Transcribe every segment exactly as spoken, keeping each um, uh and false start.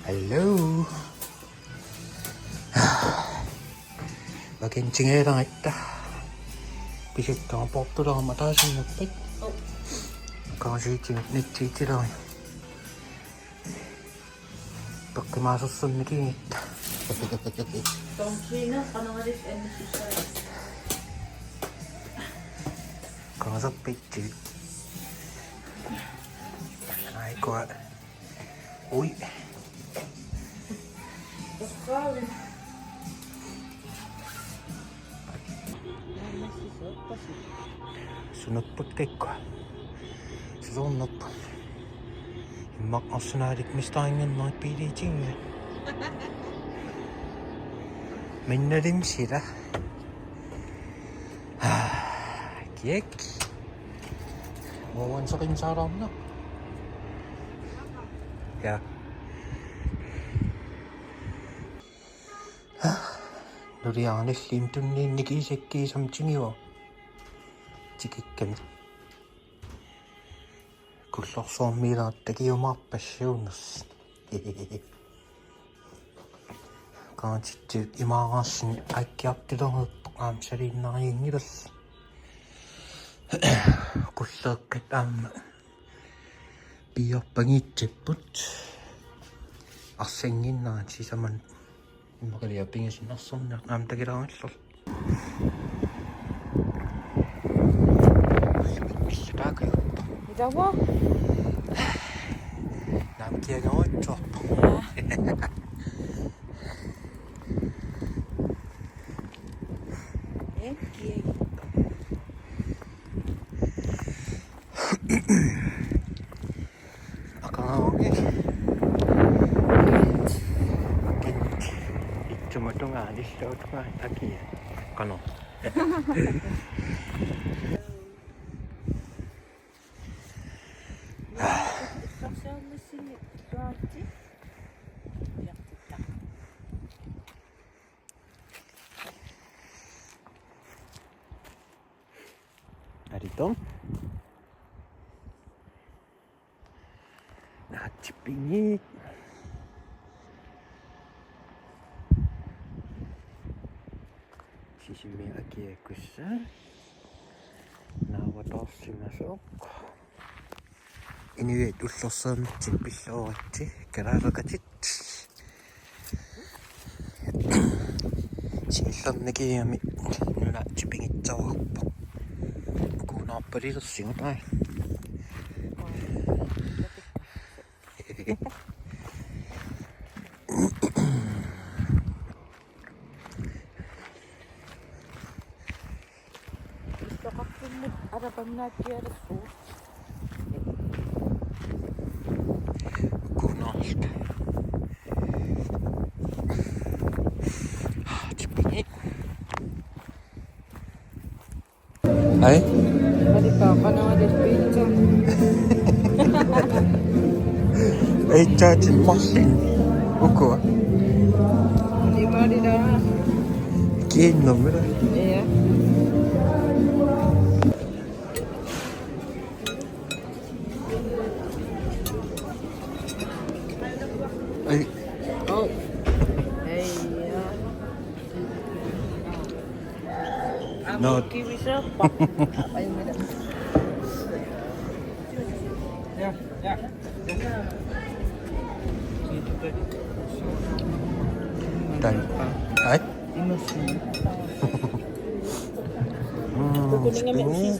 Hello. Vacancy-nngilaratta. Pisikka portulerama taasinnappat. Kaasiitimik natsiitilarit. Toqqimaasersornikigitta. Tomkina qanoq annissussaavit? Qanoq annerpitsi? Ai, kua. Ui. Sunaappat taakku? Susoornerput. Immaqa arsenaalit misterinngornerit piiliitinnga. Minnalim sila. Kiak. Uansoqinsaararna. Ja. Nuliaanilliim tunniinnik isakkiisam tingiva. Tikikkami. Kullorsuarmiilaat takiumaarpassuunersi. Qaantitsiit imaaraassin akkiartulerput aamma saliinnariinngilaq. Qulleeqqat aamma piiarpanngitsapput. Arsannginnaat sisamat. Immaqalia pingasinnersorniarneq aamma takilaarallarlu. Ilava? Naamik kiagerujutsuarpoq. Aqaguugi. Kit. Itsumut tungaanut illuutungaanut akia. Qanoq. Aritong. Naatsipinngit. Sisimiut akiakkussai. Naavatoorsimasoq. Inuit ullorsiornertik pillooratsi kalaaleqatit. Siullernikiami nunatsinni pinngitsoorpoq. Ukuunaarpalilersigut ai. Istoqarfimmut alapannaakkialersugut. Kunaarta. Tipini. Ai. Alipaa qanoq iliorpiarpa? Ai, taatin marlin. Ukua. Imaarila. Kiinnermila. Ja. Ai. Oh. Ai, ja. No. Kiwisoorpa. Ai, mira. Ja, ja. Tan. Ai. Imassi. Mm, spinning.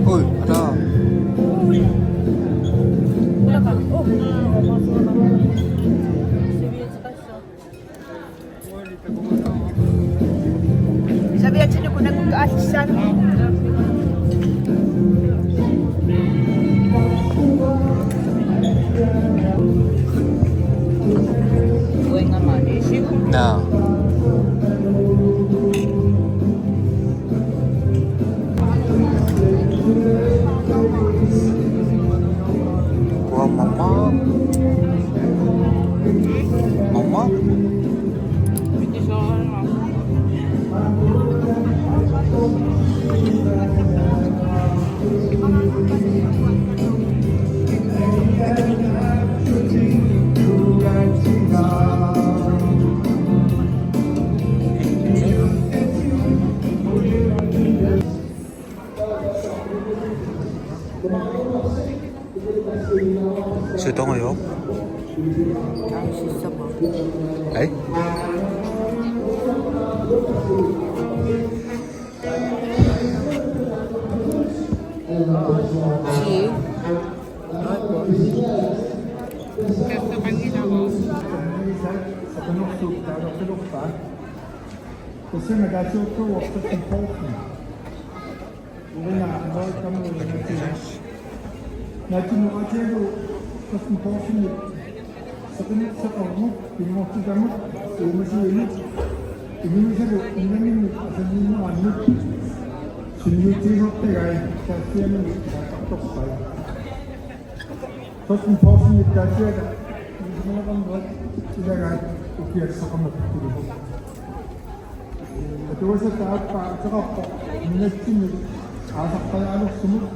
Ui, ada. Sabiatsinni kunakku aalissaanni. Uinga maani isigu. Naa. Kua mama. Mama. Piti soorunga. Siutungajoq. Ai? Sii. Ai, po. Tassa nakaasiortuuvoq Kristian Poulsen. Uanga aamma kamma uanga. Naatsunukaatialu Kristian Poulsen. Seqineq seqermut, pinngortitamut, uumasuinut, inuisalu innanginnut asanninnerannut, sunniutigisartagai, taassiamini ilaattartorpai. Kristian Poulsenip taassiata, inuusimaneqarnerat ilagaat ukiassaqarmat tulugu. Atugassat aappaat ateqarpoq nunatsinni aasaqqajaalersimut.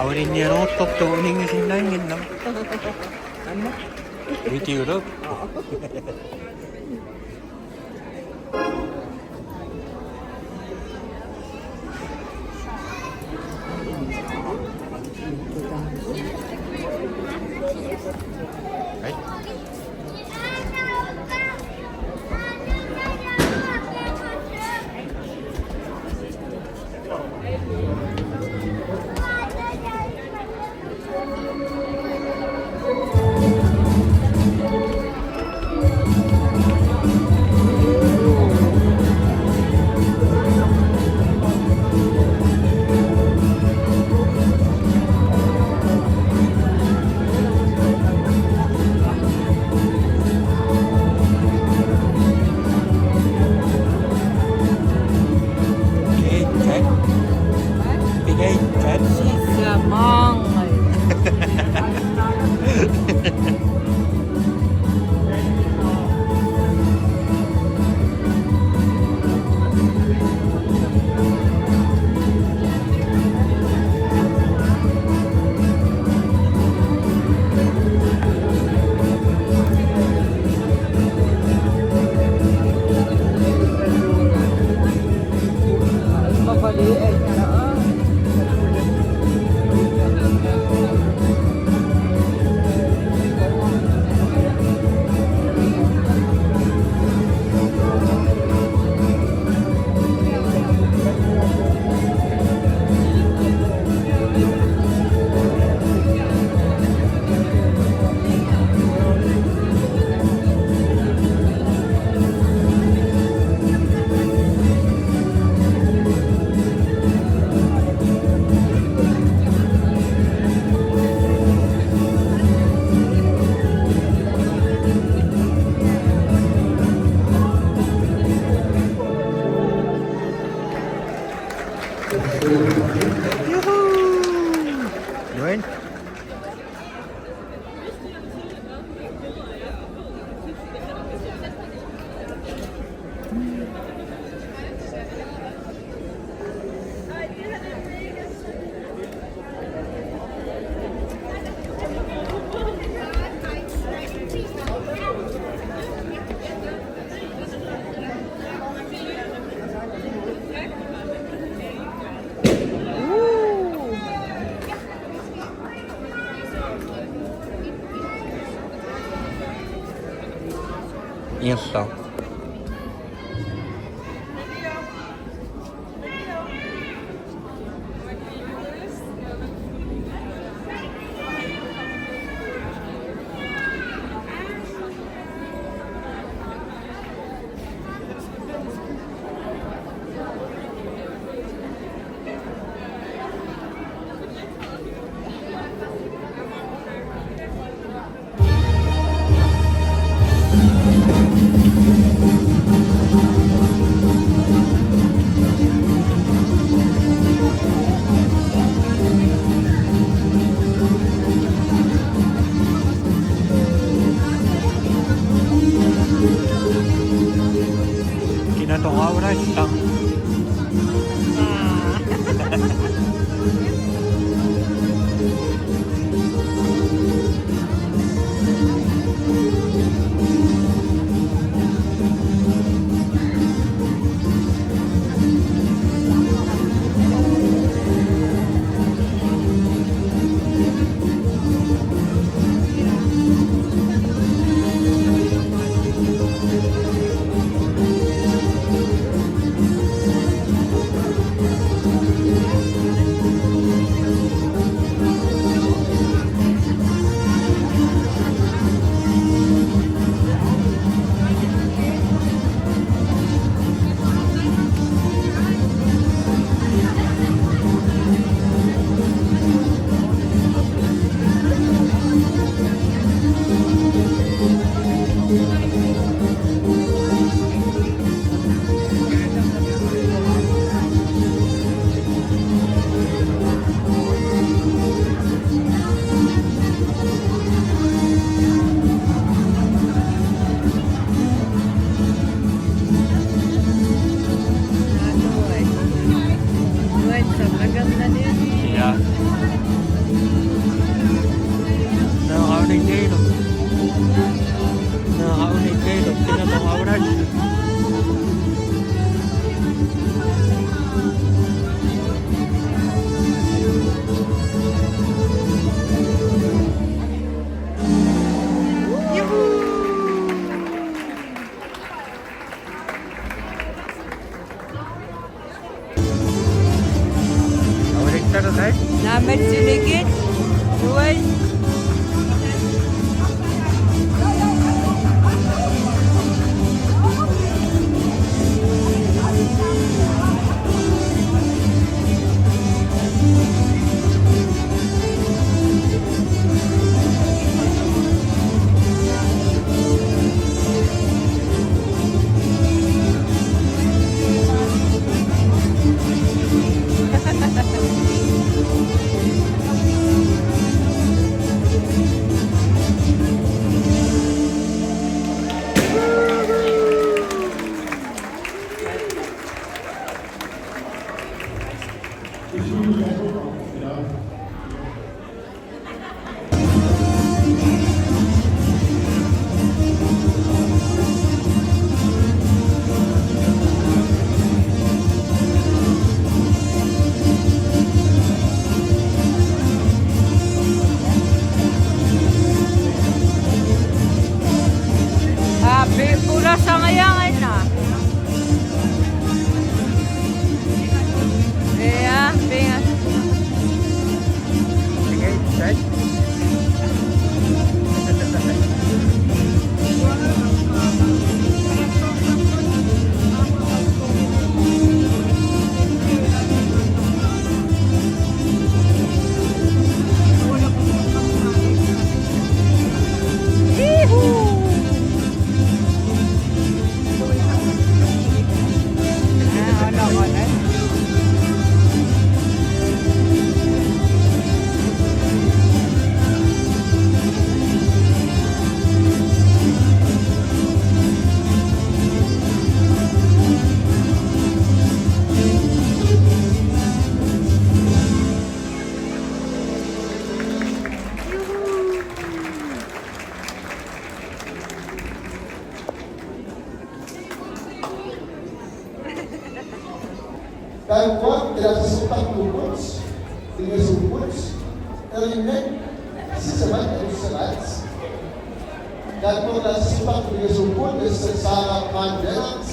Auliniaroortortoq uninngisinnaannginnama. Anna. Videolu. Sisamanngilaq. Juhu! Nuin. Ingerlaa. Kina toqaavara issaq. Ja. Nå, Ravne Gale. Nå, Ravne Gale. Kina toqaavara issaq. Naammassinikit. Uai. Aa, pe-, pula sangayang ay na. Ia, pinga. Taava qilaassuartarpugut, pingasuupput, erinnak sisamat alussavaat. Taava qilaassuartarpugut pingasuupput, Sara Mann Lennert,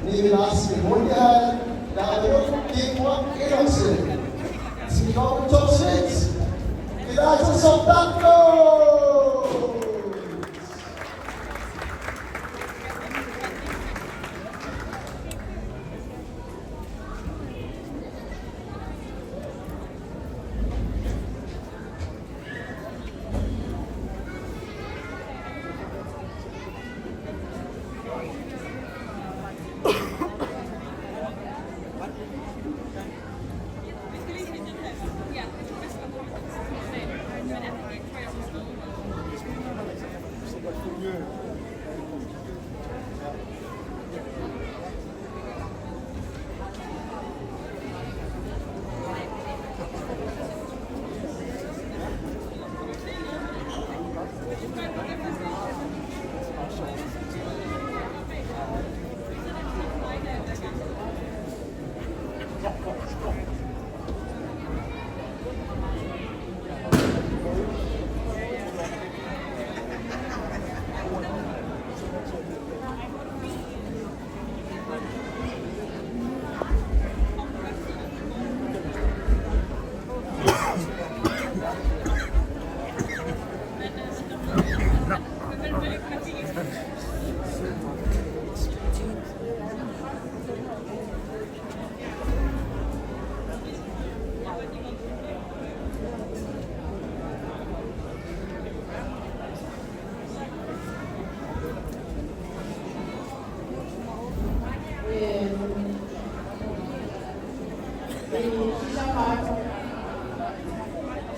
Nivi Larsen Muliaal, taavalu Kingua Enoksen. Sikkut to seks. Qilaassuartarpugut!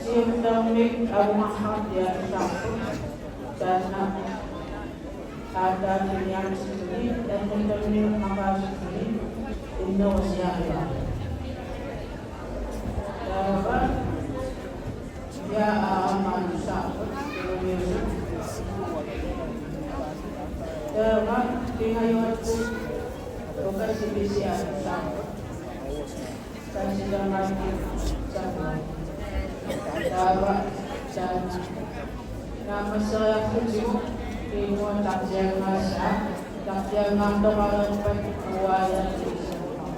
Siumut tamarmik alumarhaq piareersarput. Taanna aatsaat piniartitsisut annertuumik maqaasissutit innerusiarivaa. Taava ia aamma alussaapput tuumiusut. Taava pingajuattut Lukas Sipisi alussaapput. Tassitamaat taava taanna naammasseriarlutigu Kiinnguaq tarniangaassaaq, tarniangaartoqareerpat uaajattigisarpaa.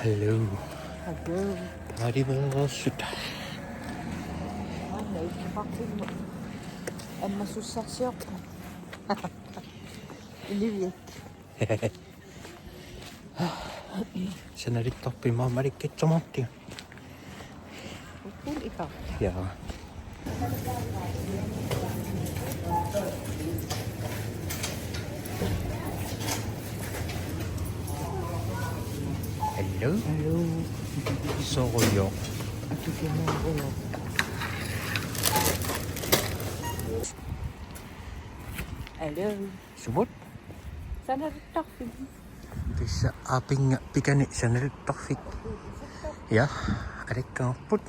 Hello. Hello. Taamaaliorsuta. Anna ikkapaqtimma. Amma sussarsiorpa. Ilivik. Sanalittorfik maamalikkitsumaartigu. Ukun ika. Ja. Hello. Hello. Sorujo. Atukimuurujo. Hello. Sumut? Sanalittorfik. Tassa aappinnga pikani sanalittorfik. Ja, alikkaarput.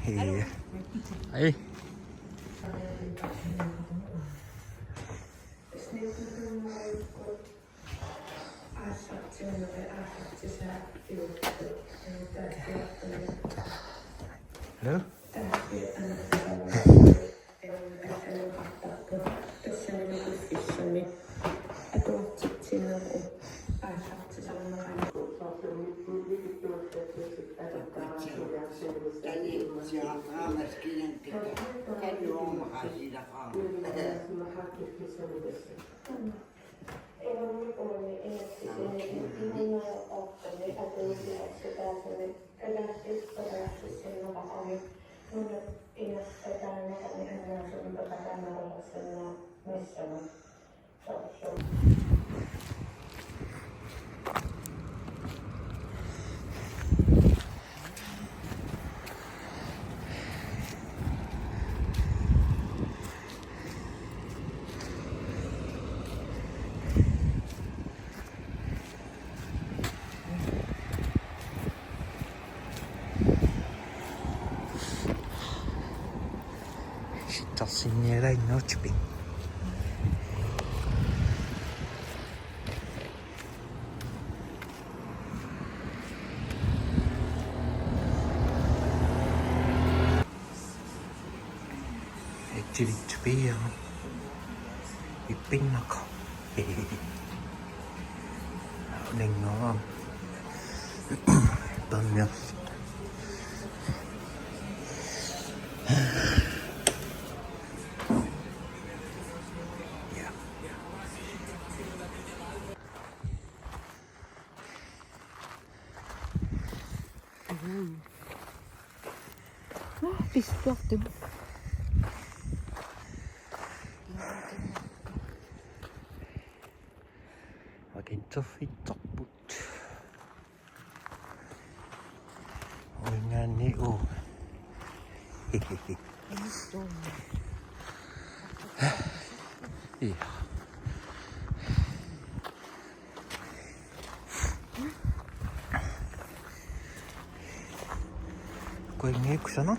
Ja. Ai. Hello? Sittarsinnialaannguutipit. Itsilitsupiaa. Ippinnaqaaq. Uninngooq. Pammiaq. Ja. Nå, pissuartut. Makinterfittarput. Uingaanni uu. Ja. Kuinngikkusana.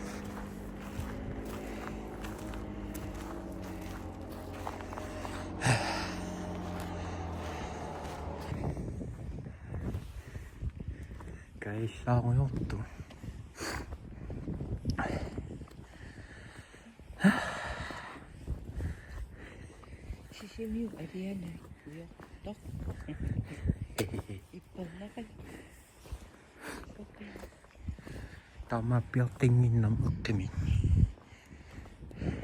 Kaillaarujoortu. Sisimiut alianai ujartoq. Ippernaqa. Taamaappiartinnginnam eqqimi.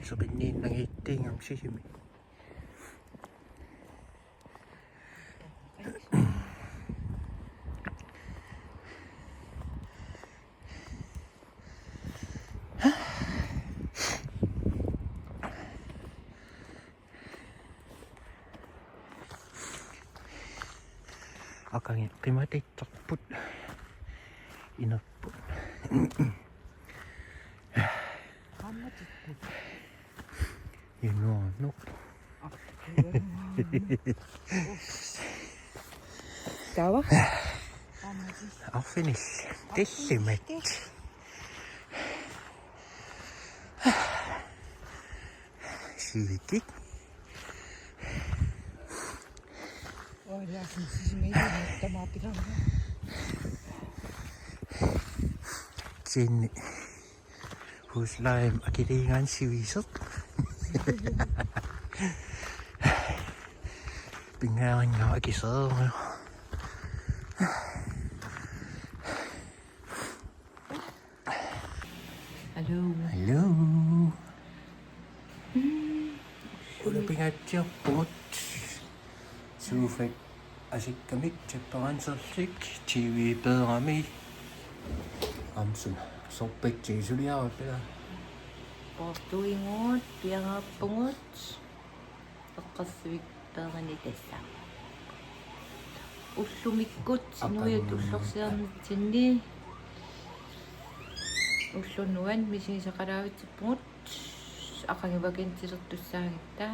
Soqinniinnanngittiinngam Sisimiut. Aqagu qimatittarput inerput. Qaammatippoq. Inuuneq. Taava. Arfinillit. Tallimat. Sivikik. Uanga Sisimiut tamaapilanga. Sinni. Husleje akiliigaanni sivisoq. Pingaarannga akisooruju. Hallo. Hallo. Ulapingaatsiarpugut. Sofat asikkamik, tjapparanserlik, T V peerami. Amsun sorpatsi suliarpila. Portuingut piangaappugut. Eqqarsivik peerani tassa. Ullumikkut inuiattut ullorsiornitsinni. Ulloq nuann misigisaqalaavitsippugut. Aqagu vacancelertussaagatta.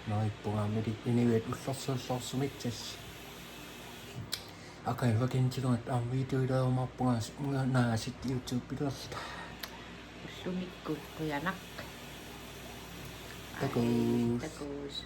Neriuppunga aamma inuiattut ullorsiorluarsimassasoq. Aqagu vacancelermat aamma videoilerumaarpunga, naasik YouTube-ilerluta. Ullumikkut qujanaq. Takuss. Takuss.